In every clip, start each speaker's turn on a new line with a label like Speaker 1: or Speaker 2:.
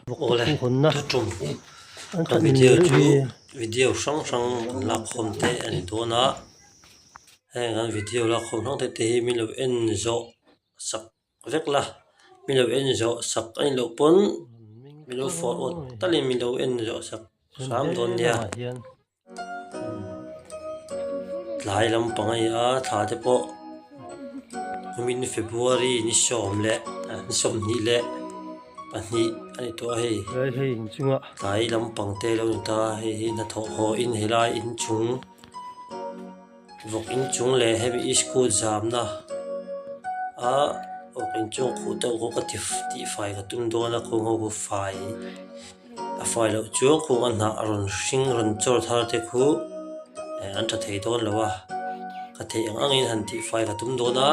Speaker 1: Awle thu tum kan video chu video hrang hrang kan lak khawm te a ni dawn a heng kan video lak khawm hrang te te hi min lo en zawh sak vek la min lo en zawh sak a nih loh pawn min lo forward talin min lo en zawh sak hram dawn nia. Tlai lampang a ni a thla te pawh kumin February ni sawm leh ni sawmhnih leh pahnih a ni tawh a hei tlai lampang te a lo ni ta a hei hi hnathawh haw in helai inchung vawk inchung leh hemi school zamna a vawk inchung khuh deuh khaw ka tihfai ka tum dawn a khaw ho khaw fai. A fai loh chuan khuang a hnah a rawn hring rawn chawr thar te khu eh an tha thei dawn lo a ka theih ang angin han tih fai ka tum dawn a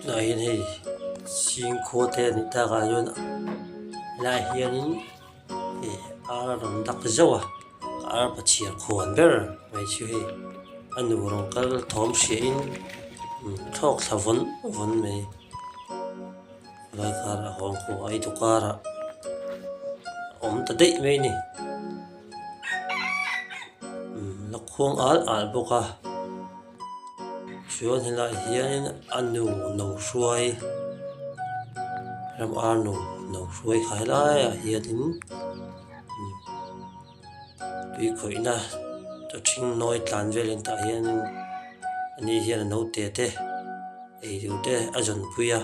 Speaker 1: tunah hian hei chhingkhua te a nih takah chuan helaiah hianin ih ar a rawn dak zauh a ar pachhiar khuan ber mai chu hei a nu rawn kal thawm hriain thlawk thla vawn vawn mai. Helai karah hawng khu a eitu karah a awm ta daih mai a ni umm la khuang al al bawk a chuan helaiah hianin a nu no hruai ram ar nu no hruai kha helaiah hianin tui khawihna chaw ṭhing nawi tlan velin tah hianin ani hian a naute te. Eitur te a zawnpui a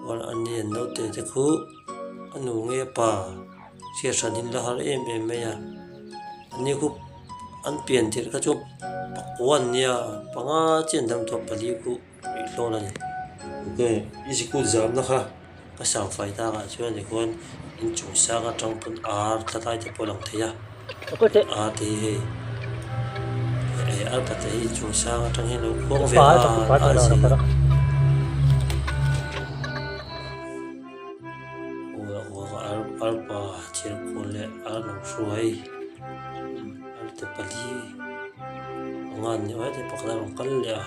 Speaker 1: chuan a ni an naute te khu a nu nge a pa chhiat hran hi an la har em em mai a an ni khu an pian tirh kha chu pakua an nia panga chiah an dam tawh pali khu ruih hlawl a ni i sikul zamna kha ka sangfai takah chuan tikhuan inchung sang atang pawn ar tla lai te pawh a lang thei a ar te hi hei eh ar tla te hi inchung sang atang hian a lo khuang ve a ar zing ar pa thirkhawn leh ar lo hruai ar te pali panga an ni mai thei pakhat a rawn kal leh a.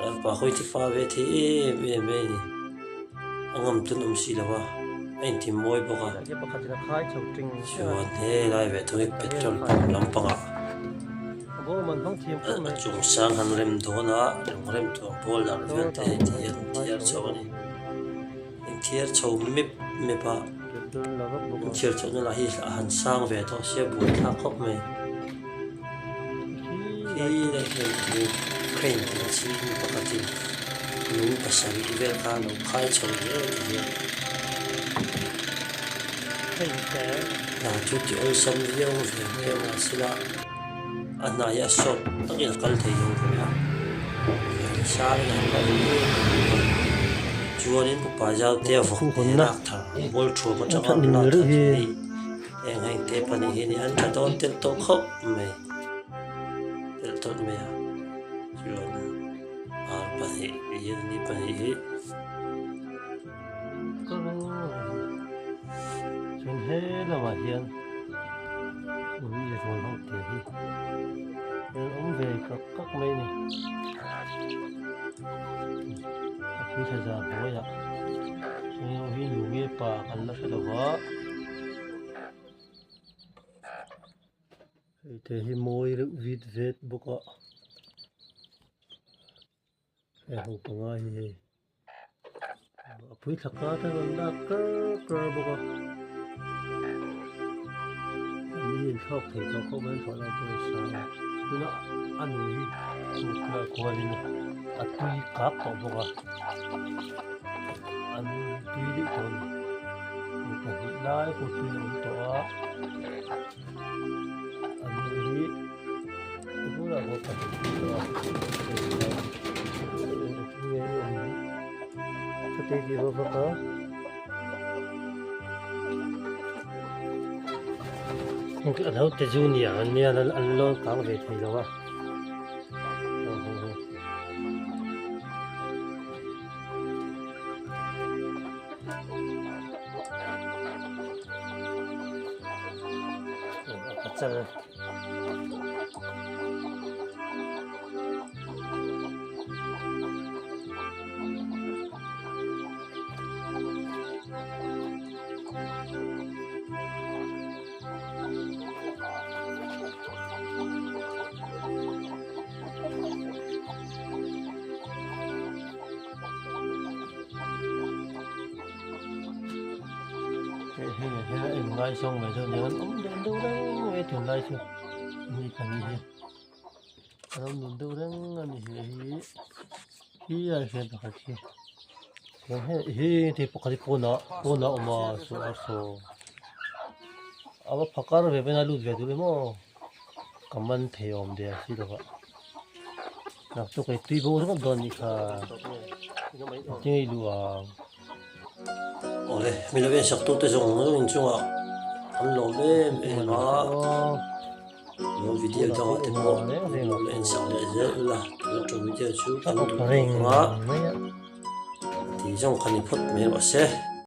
Speaker 1: Arpa hawi chu fa ve thei em em mai a ni a ngam tun awm si lo a a inti mawi bawk a chuan helai ve thung hi petrol pump lampangah a chung sang han rem dawn a lung rem tur boulder vel te hei ti hian an thiar chho a ni an thiar chho mep mep a an thiar chhoh na lah hi a han sang ve tawh sia buaithlak khawp mai. Khi leh hei hi crane tih a chhing pakhatin lung pasarih vel kha a lo khai chho hle ti hian hna chu ti awlsam viau ve mai a mahsela a hna hi a sawt takin a kal thei lo ve a sangin a han kal em em bawk a chuanin upa zau te a vawk te lak thar mual thuam atanga an lak thar chu hei. Heng heng te pahnih hi ni an tha dawn telh tawh khawp mai telh tawlh mai a chuan ar pahnih hian ni pahnih hi
Speaker 2: chuan he lamah hian ui rawn ho te hi an awm ve kak kak mai a ni a pui tha zan hnuaiah heng ho hi nu nge pa kan la hre lo va. Hei te hi mawi reuh vit vet bawk a hei ho panga hi hei a pui thla kar te rawn lak kar kar bawk a an ni in thlawk thei tawh khawp mai an thlawh lai pawh a sang a tuna a nu hi khulai kualin a tui kak tawh bawk a an tui daih tawh a ni. Mi pahnih lai kut tui a awm tawh a an nu hi a bulah pawh pahnih tui tawh a engtin nge an awm ka tih tih vak vak a. A naute junior an nia an lawn kang ve thei lo a. Chal Inngaizawng mai zawk nen an awm deuh deuh reng mai a tunlai chu ni pahnih hi an awm dun deuh reng a ni he hi hi ah hian pakhat hi chuan hei hi thei pakhat hi pawnah pawnah a awm a saw a saw a va phakar ve vel a lut ve duh em aw ka man thei awm der si lo va naktuk ei tui bo ringawt dawn a nih kha engtin nge i luh ang.
Speaker 1: Awle, mi lo ensak tute zawng zawng inchungah an lawm em em a, lo video dangah te pawh lo la ensak leh zel ula, tuna ṭawng video chu kan duh tawk ang a, tih zawng kha ni phawt mai rawh se.